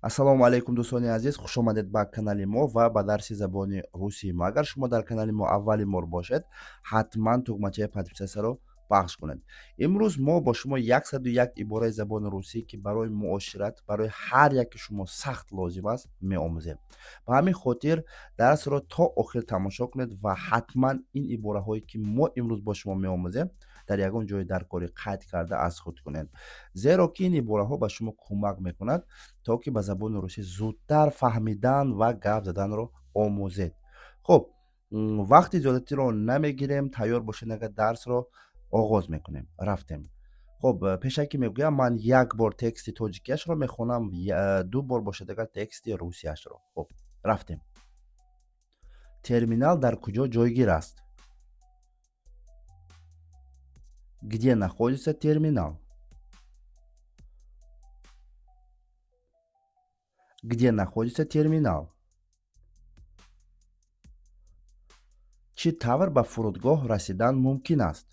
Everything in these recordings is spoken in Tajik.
Ассалому алайкум, дӯстони азиз, хушомадед ба канали мо ва ба дарси забони русии мо. Агар шумо дар канали мо аввалин бор бошед, ҳатман тугмачаи подписаться-ро пахш кунед. Имрӯз мо бо шумо 101 ибораи забони русӣ, ки барои муошират, барои ҳар яки шумо сахт лозим аст, меомӯзем. Ба ҳамин хотир дарсро то охир тамошо кунед ва ҳатман ин ибораҳое, ки мо имрӯз бо шумо меомӯзем, дар ягон ҷои даркорӣ қайд карда аз худ кунед, зеро ки ин ибораҳо ба шумо кӯмак мекунад, то ки ба забони русӣ зудтар фаҳмидан ва гап заданро омӯзед. Хуб, вақти зиёдатиро намегирем, тайёр бошед, агар дарсро оғоз мекунем. Рафтем. Хуб, пешакӣ мегӯям, ман як бор тексти тоҷикияшро мехонам, ду бор бошад агар тексти русияшро. Хуб, рафтем. Терминал дар куҷо ҷойгир аст? Где находится терминал? Где находится терминал? Чӣ тавр ба фурудгоҳ расидан мумкин аст?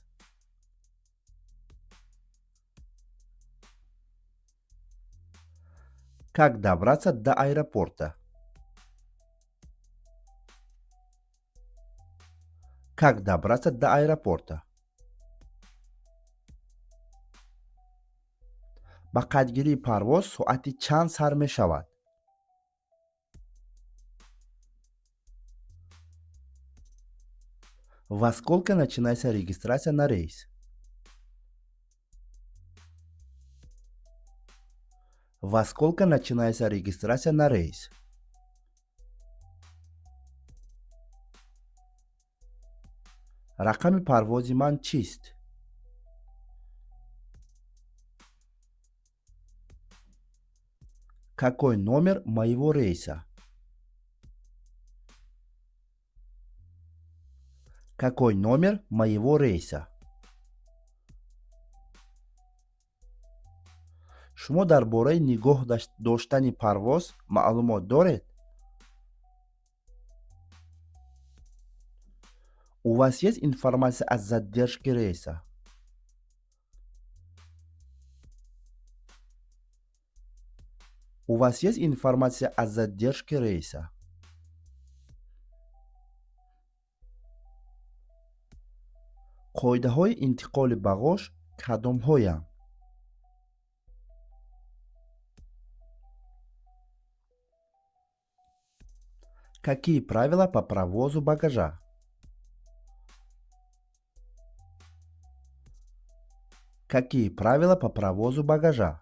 Как добраться до аэропорта? Как добраться до аэропорта? Ба қайдгирии парвоз соати чанд сар мешавад? Во сколько начинается регистрация на рейс? Во сколько начинается регистрация на рейс? Рақами парвози ман чист? Какой номер моего рейса? Какой номер моего рейса? Шумо дар бораи нигоҳ доштани парвоз маълумот доред? У вас есть информация о задержке рейса? У вас есть информация о задержке рейса? Қоидаҳои интиқоли бағош кадомҳоянд? Какие правила по провозу багажа? Какие правила по провозу багажа?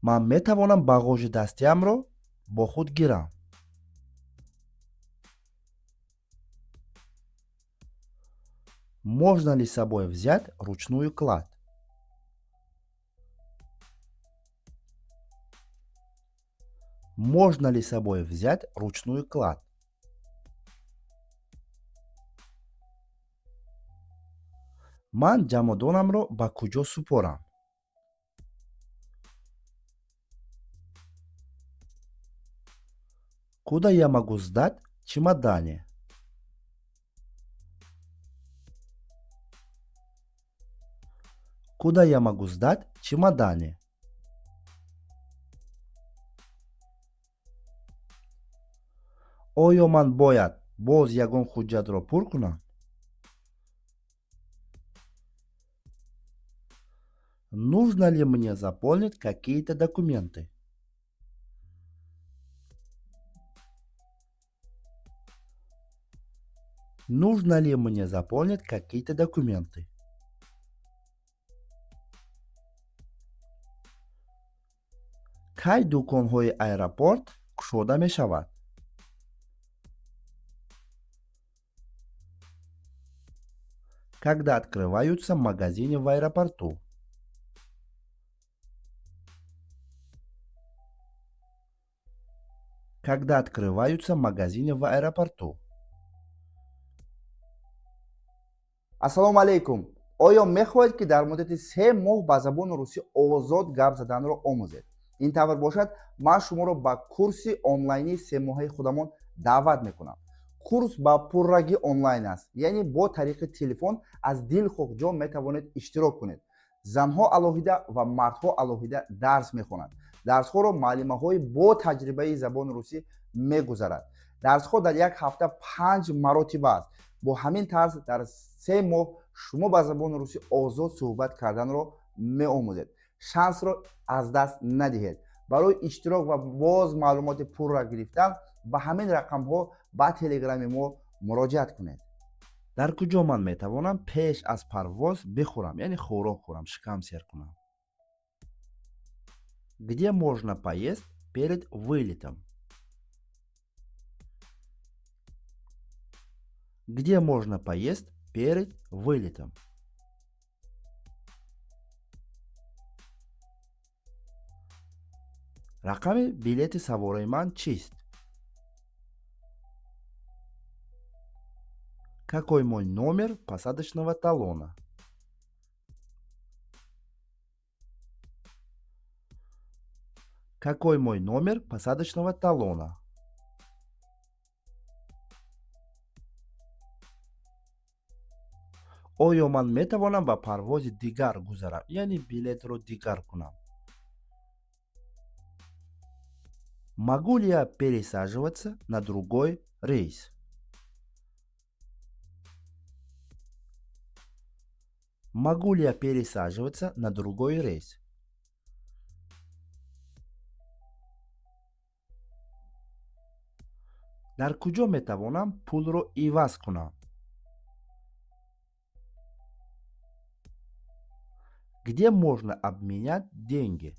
Ман метавонам бағожи дастиамро бо худ гирам? Можно ли с собой взять ручную кладь? Можно ли с собой взять ручную кладь? Ман ҷамодонамро ба куҷо супорам? Куда я могу сдать чемоданы? Куда я могу сдать чемоданы? Оё ман бояд боз ягон ҳуҷҷатро пур кунам? Нужно ли мне заполнить какие-то документы? Нужно ли мне заполнить какие-то документы? Кай дуконҳои аэропорт кушода мешавад? Когда открываются магазины в аэропорту? Когда открываются магазины в аэропорту? Ассалому алайкум! Оё мехоҳед, ки дар муддати 3 моҳ ба забони русӣ озод гап заданро омӯзед? Ин тавр бошад, ман шуморо ба курси онлайнии семоҳаи худамон даъват мекунам. Курс ба пуррагӣ онлайн аст, яъне бо тариқи телефон аз дилхоҳ ҷо метавонед иштирок кунед. Занҳо алоҳида ва мардҳо алоҳида дарс мехонанд. Дарсҳоро муаллимаҳои бо таҷрибаи забони русӣ мегузарад. Дарсҳо дар як ҳафта 5 маротиба аст. Бо ҳамин тарз дар 3 моҳ шумо ба забони русӣ озод суҳбат карданро меомӯзед. Шансро аз даст надиҳед. Барои иштирок ва боз маълумоти пурра гирифтан ба ҳамин рақамҳо ба телеграми мо муроҷиат кунед. Дар куҷо ман метавонам пеш аз парвоз бихӯрам, яъне хӯрок хӯрам, шикам сер кунам? Где можно поесть перед вылетом? Где можно поесть перед вылетом? Рақами билети савораи ман чист? Какой мой номер посадочного талона? Какой мой номер посадочного талона? Оё ман метавонам ба парвози дигар гузарам, яъне билетро дигар кунам? Могу ли я пересаживаться на другой рейс? Могу ли я пересаживаться на другой рейс? Дар куҷо метавонам пулро иваз кунам? Где можно обменять деньги?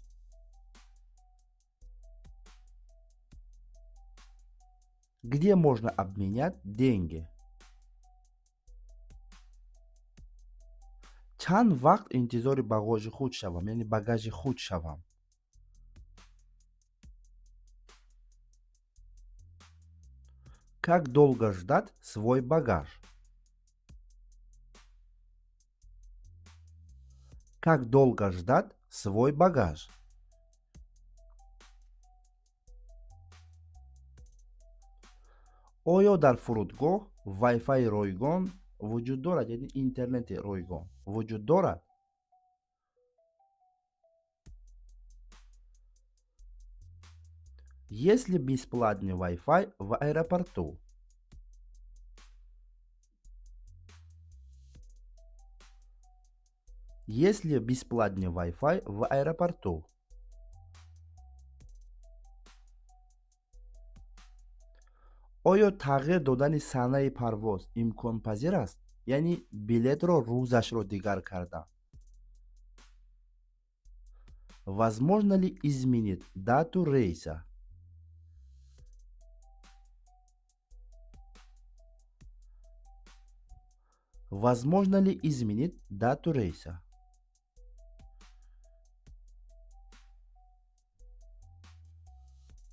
Где можно обменять деньги? Чанд вақт интизори бағожи худ шавам, яъне багажи худ шавам? Как долго ждать свой багаж? Как долго ждать свой багаж? Оё дар фурудгоҳ вайфайи ройгон вуҷуд дорад, яъне интернети ройгон вуҷуд дорад? Есть ли бесплатный Wi-Fi в аэропорту? Есть ли бесплатный Wi-Fi в аэропорту? Оё тағйир додани санаи парвоз имконпазир аст, яъне билетро рӯзашро дигар кардан? Возможно ли изменить дату рейса? Возможно ли изменить дату рейса?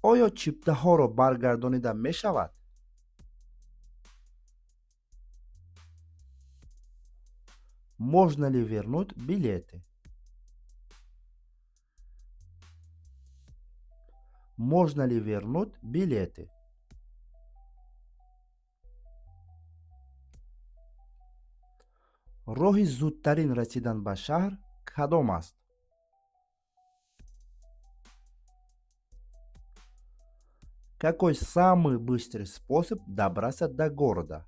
Оё чиптаҳоро баргардонида мешавад? Можно ли вернуть билеты? Можно ли вернуть билеты? Роҳи зудтарин расидан ба шаҳр кадом аст? Какой самый быстрый способ добраться до города?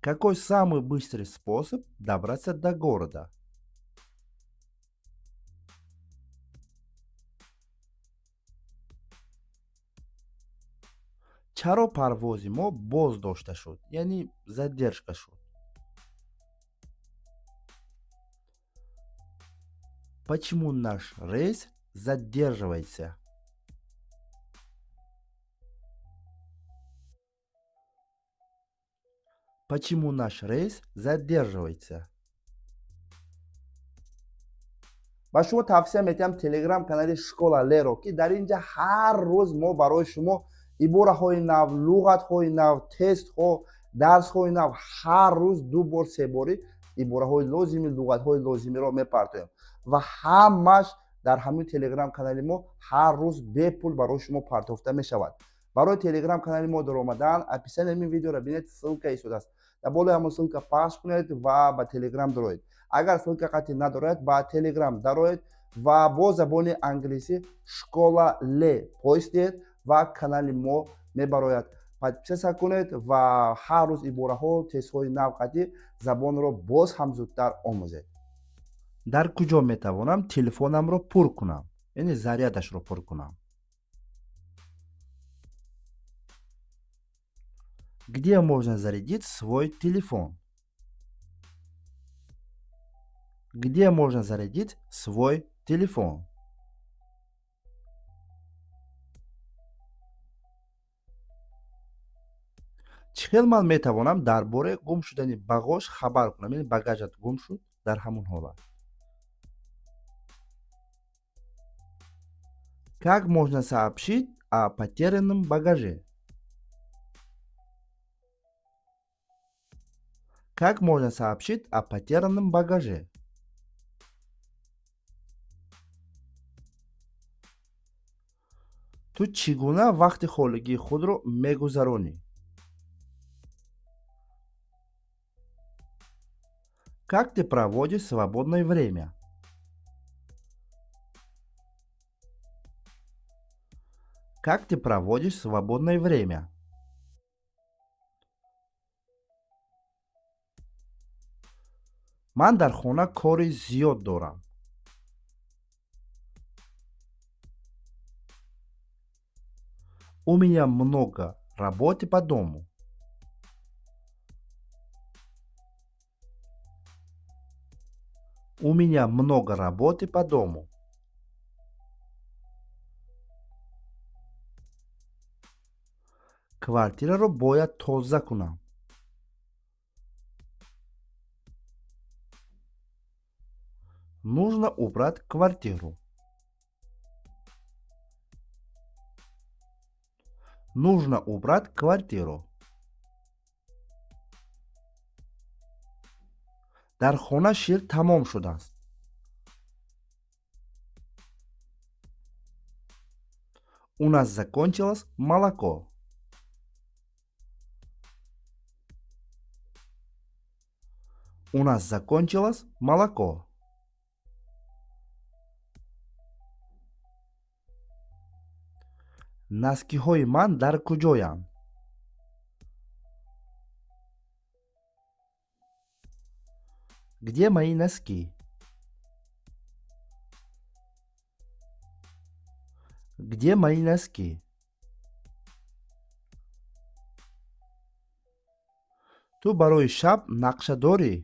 Какой самый быстрый способ добраться до города? Чаро парвози мо боздошта шуд, яъне задержка шуд? Почему наш рейс задерживается? Почему наш рейс задерживается? Ба шумо тавсия метиҳам телеграм канали Школа Леро, ки дар ин ҷа ҳар рӯз мо барои шумо ибораҳои нав, луғатҳои нав, тестҳо, дарсҳои нав, ҳар рӯз ду бор, се борӣ ибораҳои лозимӣ, луғатҳои лозимиро мепартоем ва ҳамаш дар ҳамин телеграм канали мо ҳар рӯз бепул барои шумо партофта мешавад. Барои телеграм канали мо даромадан, описанияи ин видеоро бинед, ссылка истодааст. Дар болои ҳамон ссылка пахш кунед ва ба телеграм дароед. Агар ссылка қатъи надорад, ба телеграм дароед ва бо забони англисӣ «Школа Ле» поиск диҳед ва канали мо мебарояд. Подписаться кунед ва ҳар рӯз ибораҳо, тестҳои нав қатъи забонро боз ҳам зудтар омӯзед. Дар куҷо метавонам телефонамро пур кунам, яъне зарядашро пур кунам? Где можно зарядить свой телефон? Где можно зарядить свой телефон? Чӣ хел ман метавонам дар бораи гум шудани бағош хабар кунам? Яъне багажат гум шуд, дар ҳамон ҳолат. Как можно сообщить о потерянном багаже? Как можно сообщить о потерянном багаже? Ту чӣ гуна вақти холигии худро мегузаронӣ? Как ты проводишь свободное время? Как ты проводишь свободное время? Ман дар хона кори зиёд дорам. У меня много работы по дому. У меня много работы по дому. Квартираро бояд тоза кунам. Нужно убрать квартиру. Нужно убрать квартиру. Дар хона шир тамом шудааст. У нас закончилось молоко. У нас закончилось молоко. Носкиҳои ман дар куҷоянд? Где мои носки? Где мои носки? Ту барои шаб нақша дорӣ?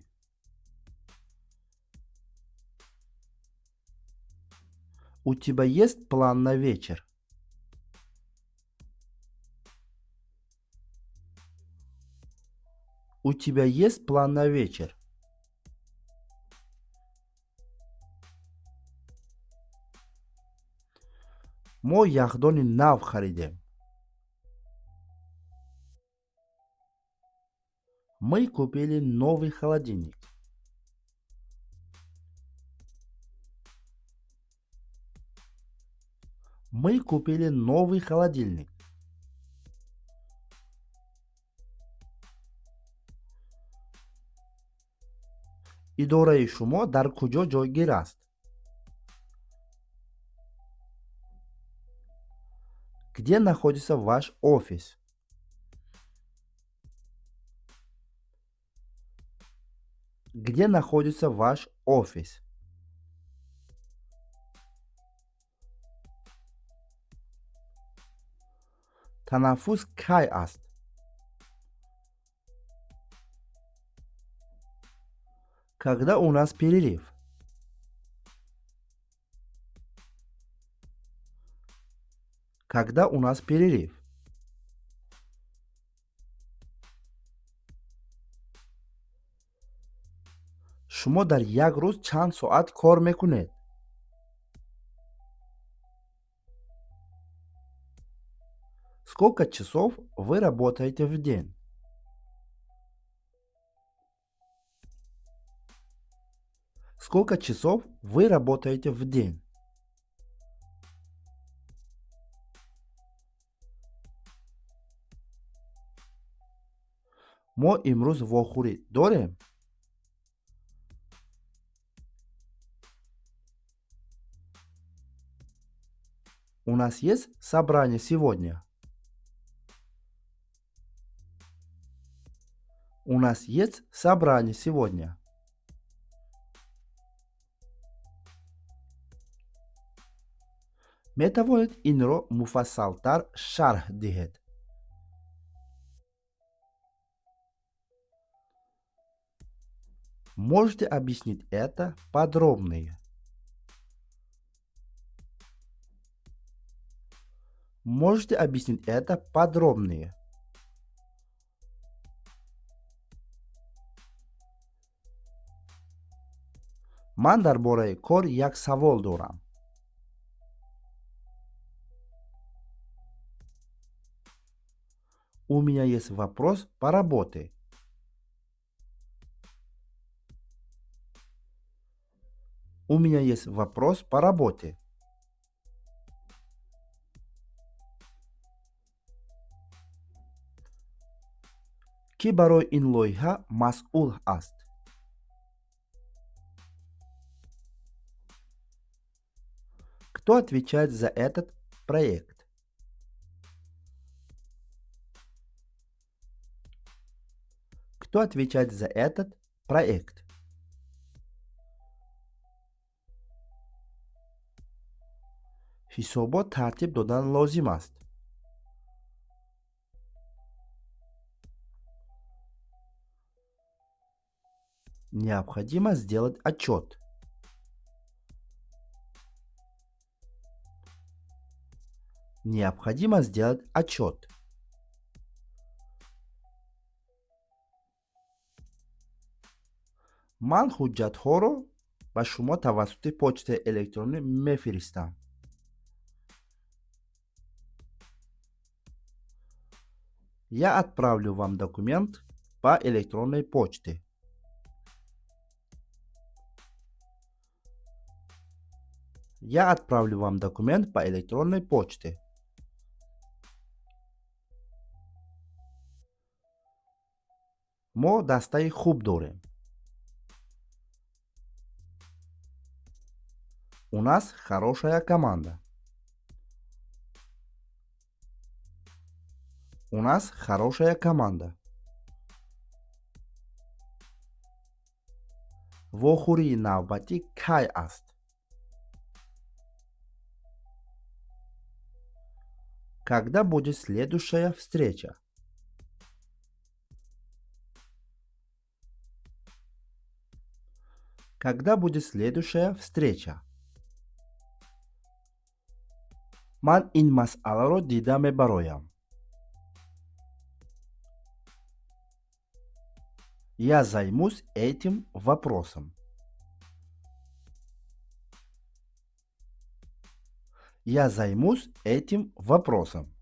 У тебя есть план на вечер? У тебя есть план на вечер? Мо яхдони нав харидем. Мы купили новый холодильник. Мы купили новый холодильник. Идораи шумо дар куҷо ҷойгир аст? Где находится ваш офис? Где находится ваш офис? Танаффус кай аст? Когда у нас перерыв? Когда у нас перерыв? Шумо дар як рӯз чанд соат кор мекунед? Сколько часов вы работаете в день? Сколько часов вы работаете в день? Мо имрӯз вохӯрӣ дорем? У нас есть собрание сегодня? У нас есть собрание сегодня? Метавонед инро муфассалтар шарҳ диҳед? Можете объяснить это подробнее? Можете объяснить это подробнее? Ман дар бораи кор як савол дорам. У меня есть вопрос по работе. У меня есть вопрос по работе. Кӣ барои ин лоиҳа масъул аст? Кто отвечает за этот проект? Кто отвечает за этот проект? Ҳисобот тартиб додан лозим аст. Необходимо сделать отчет. Необходимо сделать отчет. Ман ҳуҷҷатҳоро ба шумо тавассути почтаи электронӣ мефиристам. Я отправлю вам документ по электронной почте. Я отправлю вам документ по электронной почте. Мо дастаи хуб дорем. У нас хорошая команда. У нас хорошая команда. Вохӯрии навбатӣ кай аст? Когда будет следующая встреча? Когда будет следующая встреча? Ман ин масъаларо дида мебароям. Я займусь этим вопросом. Я займусь этим вопросом.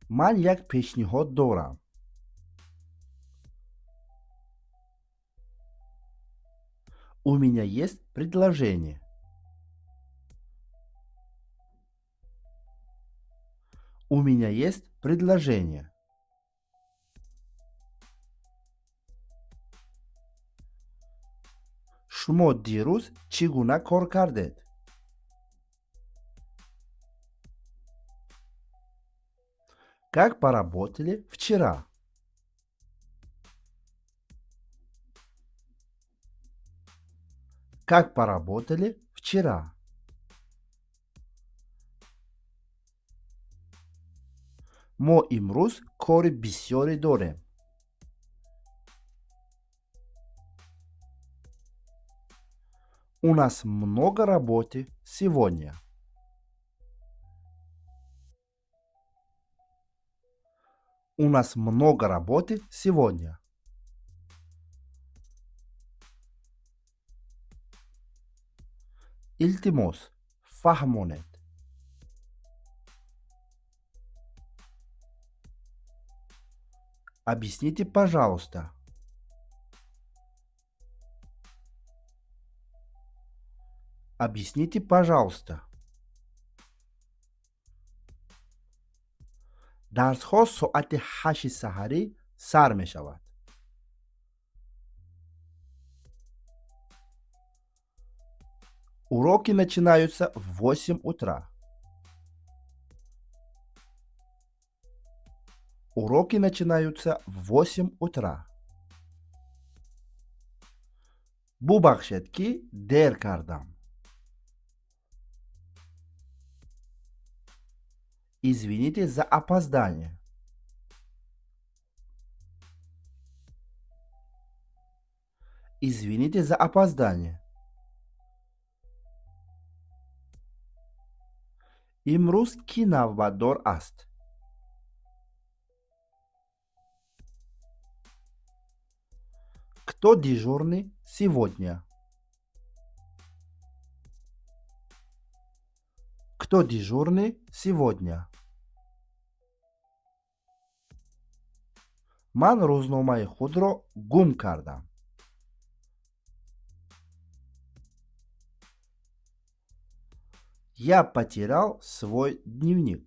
Ман як пешниҳод дорам. У меня есть предложение. У меня есть предложение. Шумо дирӯз чӣ гуна кор кардед? Как поработали вчера? Как поработали вчера? Мо имрӯз кори бисёре дорем. У нас много работы сегодня. У нас много работы сегодня. Илтимос, фаҳмонед. Объясните, пожалуйста. Объясните, пожалуйста. Дарсҳо соати 8 саҳарӣ сар мешавад. Уроки начинаются в 8 утра. Уроки начинаются в 8 утра. Бубахшед, ки дер кардам. Извините за опоздание. Извините за опоздание. Имрӯз кӣ навбатдор аст? Кто дежурный сегодня? Кто дежурный сегодня? Ман рӯзномаи худро гум кардам. Я потерял свой дневник.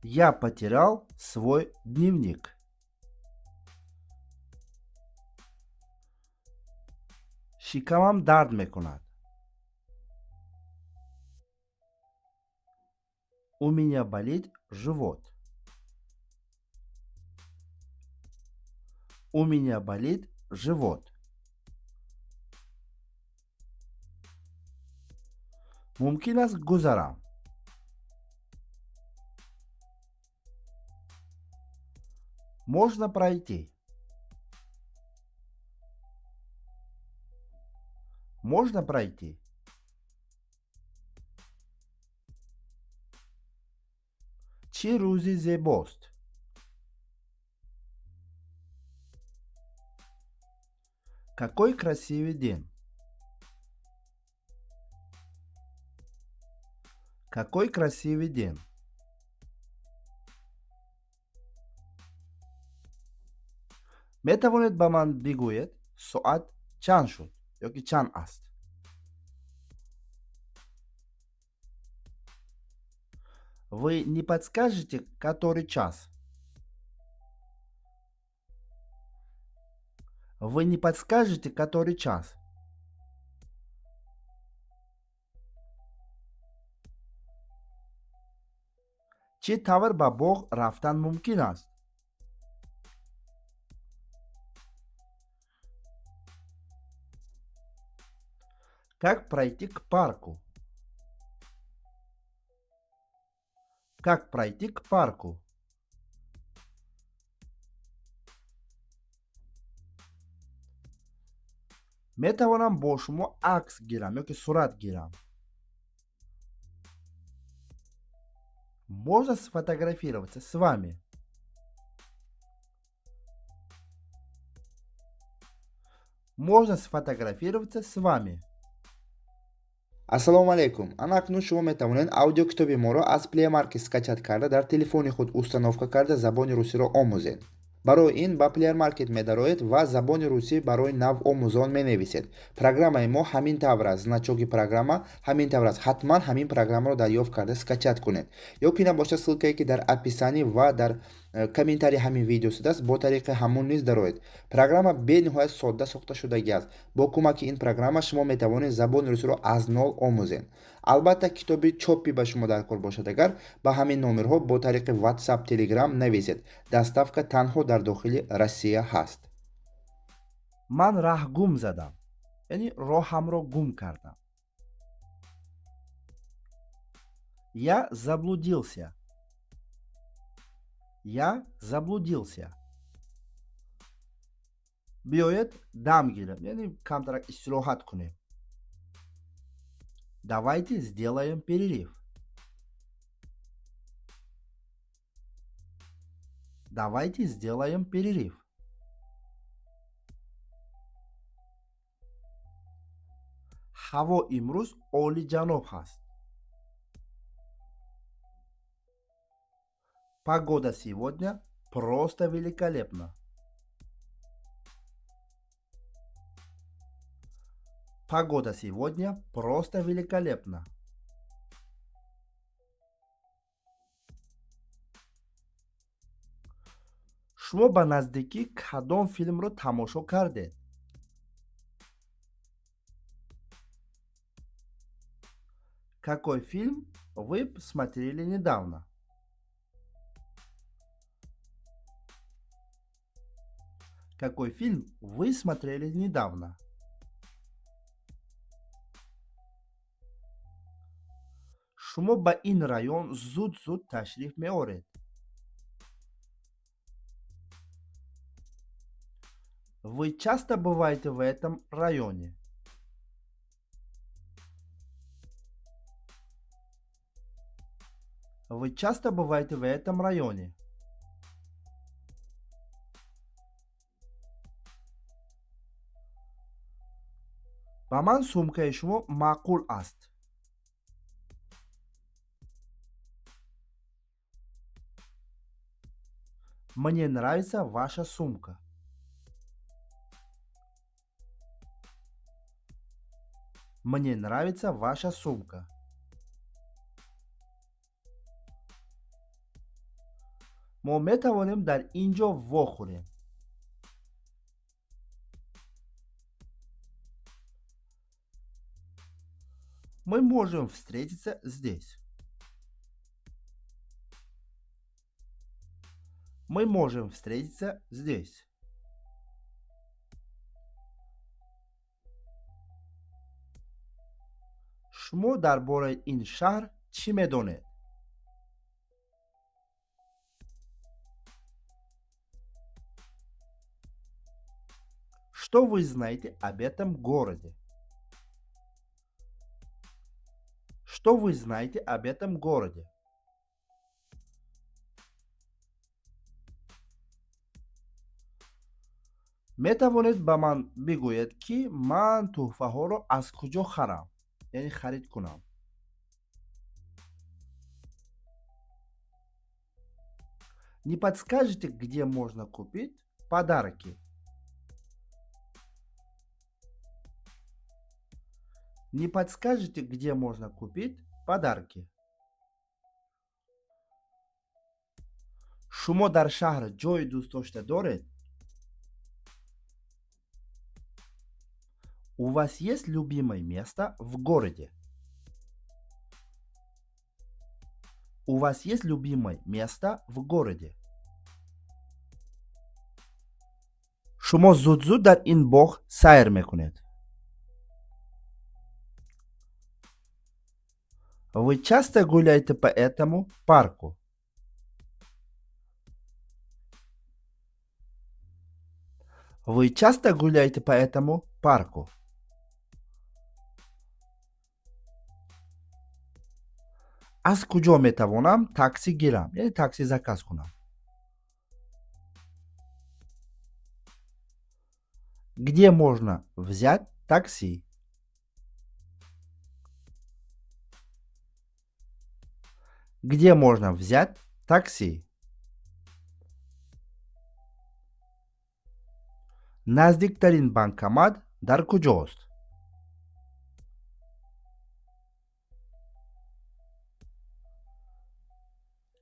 Я потерял свой дневник. Шикамам дард мекунад. У меня болит живот. У меня болит живот. Мумкин аст гузарам. Можно пройти. Можно пройти. Чӣ рӯзи зебост! Какой красивый день! Какой красивый день! Метавонед ба ман бигӯед, соат чанд шуд ёки чанд аст? Вы не подскажете, который час? Вы не подскажете, который час? Чӣ тавр ба боғ рафтан мумкин аст? Как пройти к парку? Как пройти к парку? Метавонам бо шумо акс гирам ёки сурат гирам? Можно сфотографироваться с вами? Можно сфотографироваться с вами? Ассалому алайкум. Ана акнун шумо метавонед аудиокитоби моро аз Play Market скачат карда, дар телефони худ установка карда, забони русиро омӯзед. Барои ин ба Play Market медароед ва забони русӣ барои навомӯзон менависед. Программаи мо ҳамин тавр аст, значоки программа ҳамин тавр аст. Ҳатман ҳамин программаро дарёфт карда скачат кунед. Ё ки набошад, ссылкае ки дар описании ва дар комментарии ҳамин видео шудааст, бо тариқи ҳамон низ дароед. Программа бениҳоят содда сохта шудагӣ аст. Бо кӯмаки ин программа шумо метавонед забони русиро аз нол омӯзед. Албатта, китоби чопӣ ба шумо дар кор бошад, агар ба ҳамин номерҳо бо тариқи WhatsApp, Telegram нависед. Доставка танҳо дар дохили Россия ҳаст. Ман раҳ гум задам, яъне роҳамро гум кардам. Я заблудился. Я заблудился. Биёед дам гирем, яъне камтарак истироҳат кунем. Давайте сделаем перерыв. Давайте сделаем перерыв. Ҳаво имрӯз олиҷаноб ҳаст. Погода сегодня просто великолепна. Погода сегодня просто великолепна. Шумо ба наздикӣ кадом филмро тамошо кардед? Какой фильм вы смотрели недавно? Какой фильм вы смотрели недавно? Шумо ба ин район зуд-зуд ташриф меоред. Вы часто бываете в этом районе? Вы часто бываете в этом районе? Ба ман сумкаи шумо маъқул аст. Мне нравится ваша сумка. Мне нравится ваша сумка. Мо метавонем дар ин ҷо вохӯрем. Мы можем встретиться здесь. Мы можем встретиться здесь. Шумо дар бораи ин шаҳр чӣ медонед? Что вы знаете об этом городе? Что вы знаете об этом городе? Метавонед ба ман бигӯед, ки ман тӯҳфаҳоро аз куҷо харам, яъне харид кунам? Не подскажете, где можно купить подарки? Не подскажете, где можно купить подарки? Шумо дар шаҳр ҷои дӯстдошта доред? У вас есть любимое место в городе? У вас есть любимое место в городе? Шумо зуд-зуд дар ин боғ сайр мекунед. Вы часто гуляете по этому парку? Вы часто гуляете по этому парку? Аз куҷо метавонам такси гирам, яъне такси заказ кунам? Где можно взять такси? Где можно взять такси? Наздиктарин банкомат дар куҷост?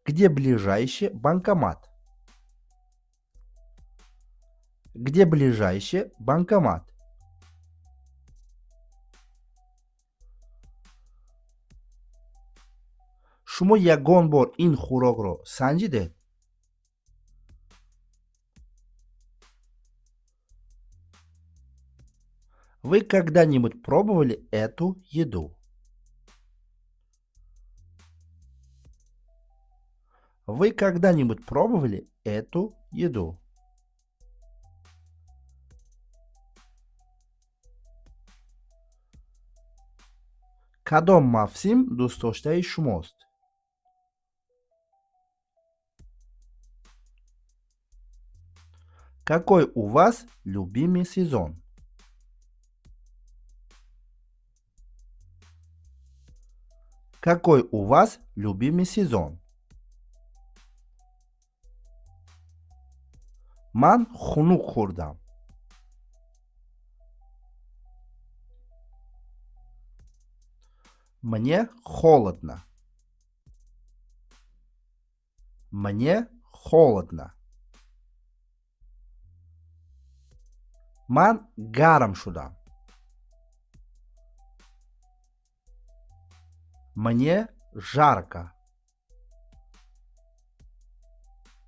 Где ближайший банкомат? Где ближайший банкомат? Шумо ягон бор ин хӯрокро санҷидед? Вы когда-нибудь пробовали эту еду? Вы когда-нибудь пробовали эту еду? Кадом мавсим дӯстдоштаи шумост? Какой у вас любимый сезон? Какой у вас любимый сезон? Ман хунук хӯрдам. Мне холодно. Мне холодно. Ман гарм шудам. Мне жарко.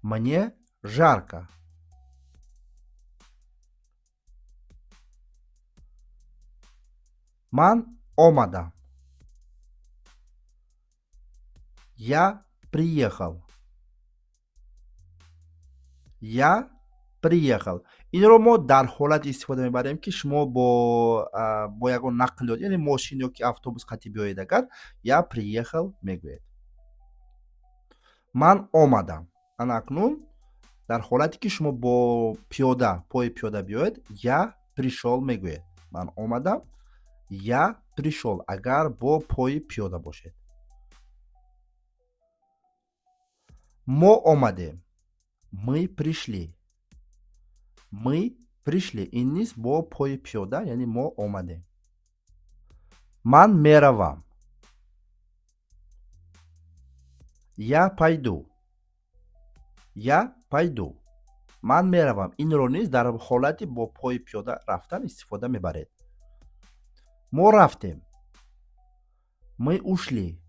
Мне жарко. Ман омадам. Я приехал. Я приехал. Инро мо дар ҳолате истифода мебарем, ки шумо бо ягон нақлиёт, яъне мошин ё ки автобус қатӣ биёед, агар я приехал мегӯед. Ман омадам. Ана акнун дар ҳолате ки шумо бо пиёда, пои пиёда биёед, я пришёл мегӯед. Ман омадам, я пришёл, агар бо пои пиёда бошед. Мо омадем. Мы пришли. Мы пришли. Ин низ бо пои пиёда, яъне мо омадем. Ман меравам. Я пойду. Я пойду. Ман меравам. Инро низ дар ҳолати бо пои пиёда рафтан истифода мебаред. Мо рафтем. Мы ушли.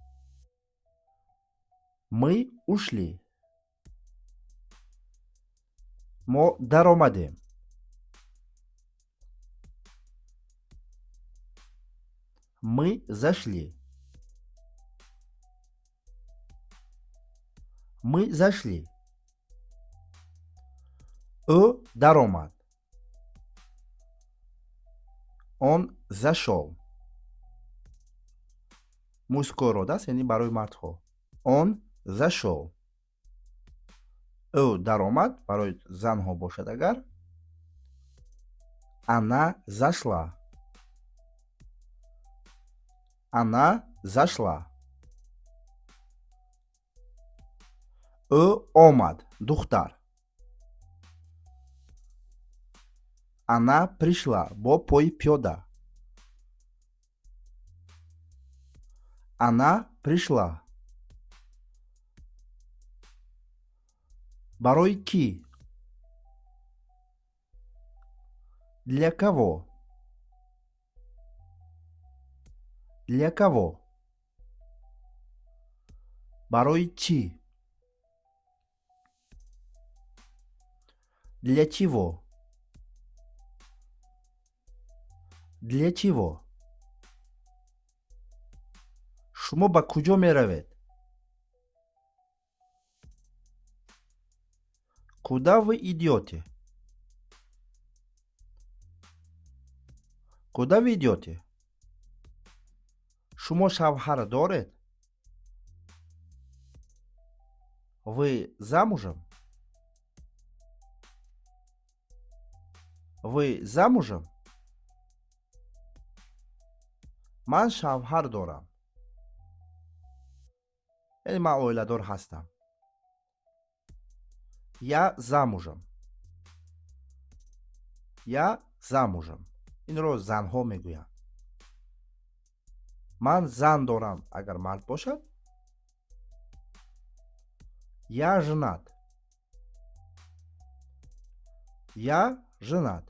Мы ушли. Мо даромадем. Мы зашли. Мы зашли. Ӯ даромад. Он зашёл. Мужской род аст, яъне барои мардҳо. Он зашёл. Ӯ даромад, барои занҳо бошад агар. Она зашла. Она зашла. Ӯ омад, духтар. Она пришла бо пои пиёда. Она пришла. Барои кӣ? Для кого? Для кого? Барои чӣ? Для чего? Для чего? Шумо ба куҷо меравед? Куда вы идете? Куда вы идете? Шумо шавҳар доред? Вы замужем? Вы замужем? Ман шавҳар дорам. Яъне ман оиладор ҳастам. Я замужем. Я замужем. Инро занҳо мегӯянд. Ман зан дорам, агар мард бошад. Я женат. Я женат.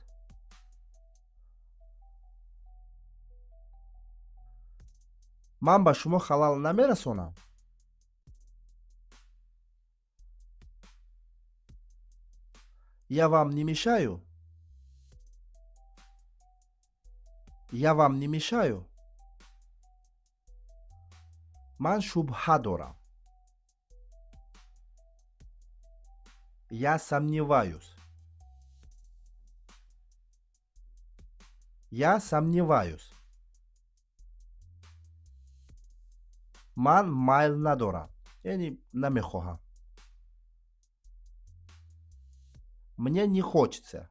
Ман ба шумо халал намерасонам. Я вам не мешаю? Я вам не мешаю? Ман шубҳа дорам. Я сомневаюсь. Я сомневаюсь. Ман майл надорам, яъне намехоҳам. Мне не хочется.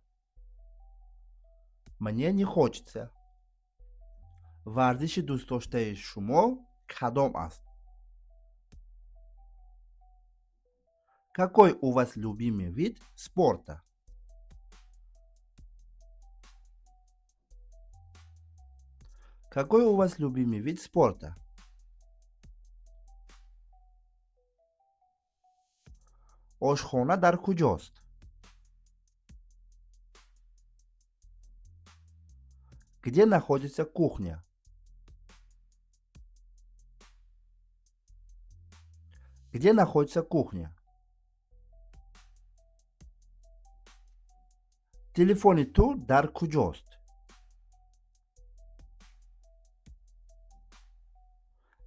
Мне не хочется. Варзиши дӯстдоштаи шумо кадом аст? Какой у вас любимый вид спорта? Какой у вас любимый вид спорта? Ошхона дар куҷост? Где находится кухня? Где находится кухня? Телефони ту дар куҷост?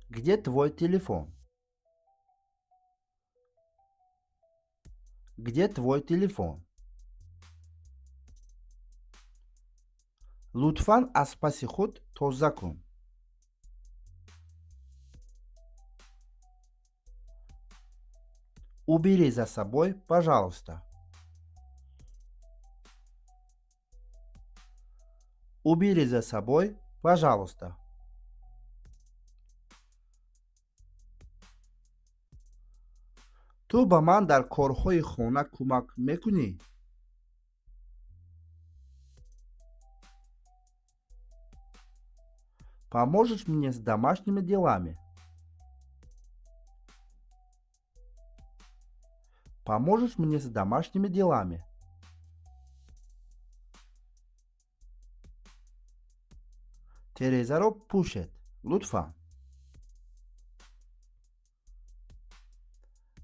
Где твой телефон? Где твой телефон? Лутфан, аз паси худ тоза кун. Убери за собой, пожалуйста. Убери за собой, пожалуйста. Ту ба ман дар корҳои хона кӯмак мекунӣ? Поможешь мне с домашними делами? Поможешь мне с домашними делами? Терезаро пӯшед, лутфан.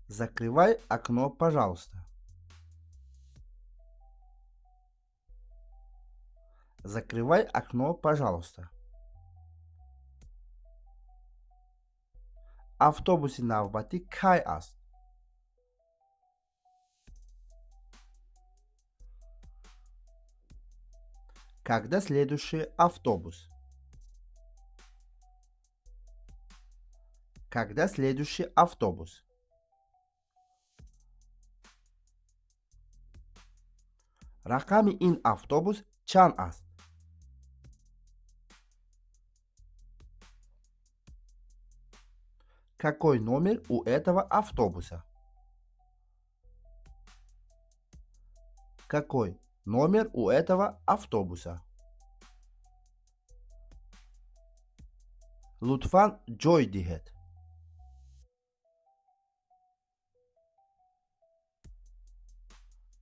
Закрывай окно, пожалуйста. Закрывай окно, пожалуйста. Автобуси навбатӣ кай аст? Когда следующий автобус? Когда следующий автобус? Рақами ин автобус чанд аст? Какой номер у этого автобуса? Какой номер у этого автобуса? Лутфан, ҷой диҳед.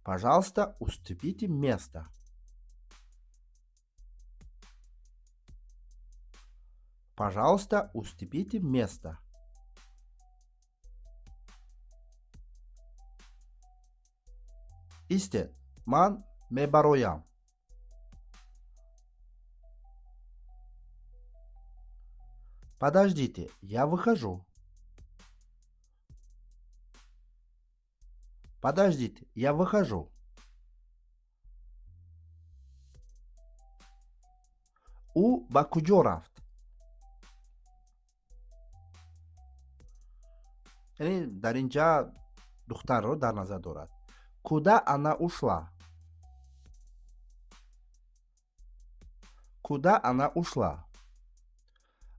Пожалуйста, уступите место. Пожалуйста, уступите место. Истед, ман мебароям. Подождите, я выхожу. Подождите, я выхожу. Ӯ ба куҷо рафт? Яъне дар ин ҷа духтарро дар назар дорад. Куда она ушла? Куда она ушла?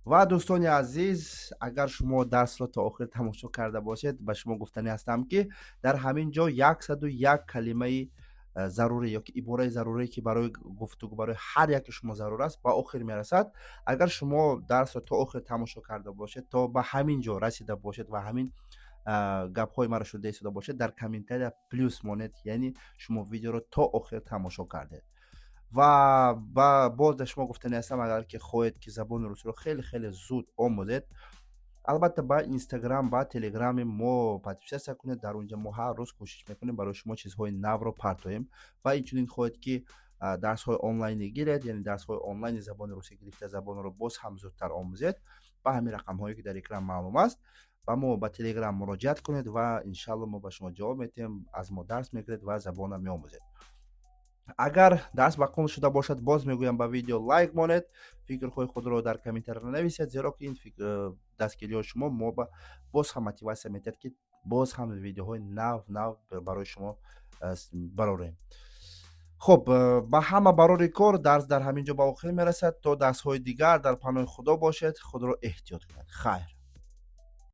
Ва, дӯстони азиз, агар шумо дарсро то охир тамошо карда бошед, ба шумо гуфтанӣ ҳастам, ки дар ҳамин ҷо 101 калимаи зарурӣ ёки ибораи зарурӣ, ки барои гуфтугӯ барои ҳар яке шумо зарур аст, ба охир мерасад. Агар шумо дарсро то охир тамошо карда бошед, то ба ҳамин ҷо расида бошед ва ҳамин гапҳои маро шунида истода бошед, дар комментария плюс монед, яъне шумо видеоро то охир тамошо кардед. Ва боз дар шумо гуфтанӣ ҳастам, агар ки хоҳед, ки забони русиро хеле хеле зуд омӯзед, албатта, ба Инстаграм, ба Телеграми мо подписаться кунед. Дар онҷа мо ҳар рӯз кӯшиш мекунем, барои шумо чизҳои навро партоем. Ва инчунин хоҳед, ки дарсҳои онлайнӣ гиред, яъне дарсҳои онлайни забони русӣ гирифта, забонро боз ҳам зудтар омӯзед, ба ҳамин рақамҳое, ки дар экран маълум аст, ба мо ба Телеграм муроҷиат кунед ва иншалло мо ба шумо ҷавоб медиҳем. Аз мо дарс мегиред ва забонро меомӯзед. Агар дарс маъқул шуда бошад, боз мегӯям, ба видео лайк монед, фикрҳои худро дар комментария нависед, зеро ки ин дастгириҳои шумо мо ба боз ҳам мотиватсия медиҳад, ки боз ҳам видеоҳои нав нав барои шумо барорем. Хуб, ба ҳама барори кор. Дарс дар ҳамин ҷо ба охир мерасад. То дарсҳои дигар дар паноҳи Худо бошед, худро эҳтиёт кунед. Хайр.